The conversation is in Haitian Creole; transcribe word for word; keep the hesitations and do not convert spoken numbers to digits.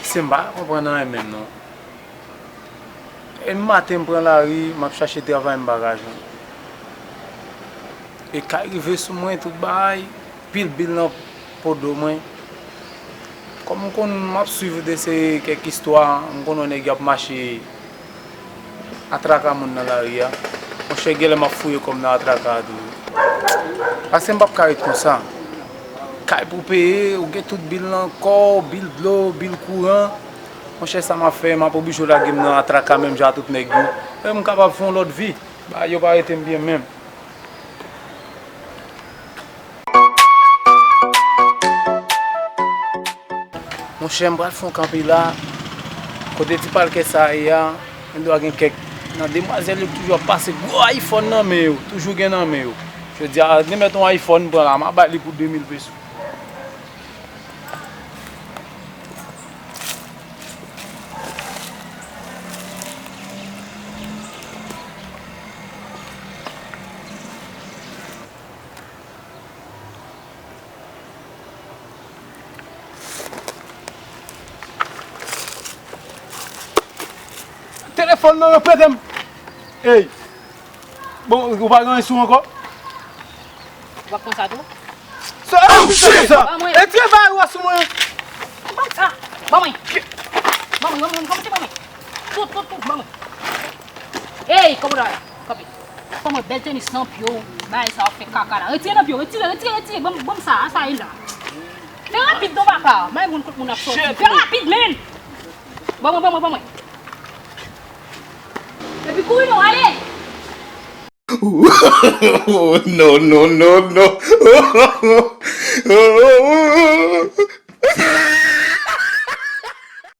Se m pa konprann anyen menm non. E maten m pran lari, m ap chache travay m pa ka jwenn. E kay rive sou mwen, tout bagay, pil bil nan po do mwen. Kòm m konn m ap swiv de se kèk istwa, m konn wè nèg y ap mache atraka moun nan lari a. Monchè, genlè m ap fouye kò m nan atraka a tou. Paske m p ap ka ret konsa. Kay pou peye, ou gen tout bil nan kò w, bil dlo, bil kouran. Monchè, sa m ap fè, m ap oblije lage m nan atraka menm jan a tout nèg yo. Men m kapab fè yon lòt vi. Bagay yo pa rete m byen menm. Monchè, m pral fè yon kanpe la. Kote ti palkè sa a ye a, gen dwa gen kèk nan demwazèl yo ki toujou ap pase gwo iPhone nan men yo. Toujou gen nan men yo. Jodi a, nenpòt yon iPhone m pran la, m a bay li pou de mil peso. Telefòn nan yo pete m. Ey! Bon, ou pa gen anyen sou ankò? W ap pran sa tou? Sa, oh, shit! Sa. Ban mwen. Retire bagay ou a sou mwen. Ban sa. Ban mwen. Ban mwen, ban mwen, kòmanse ban mwen. Tout, tout, tout, ban mwen. Ey, kòman la? Kanpe. Ban mwen bèl tenis nan pye w. Bagay sa w ap fè kaka la. Retire nan pye w, retire, retire, retire. Ban m, ban m sa, sa e la. Fè rapid non papa. May moun kote moun ap sòti. Shit, fè rapid, men. Ban mwen, ban mwen, ban mwen. Epi kouri non, ale! No, no, no, no.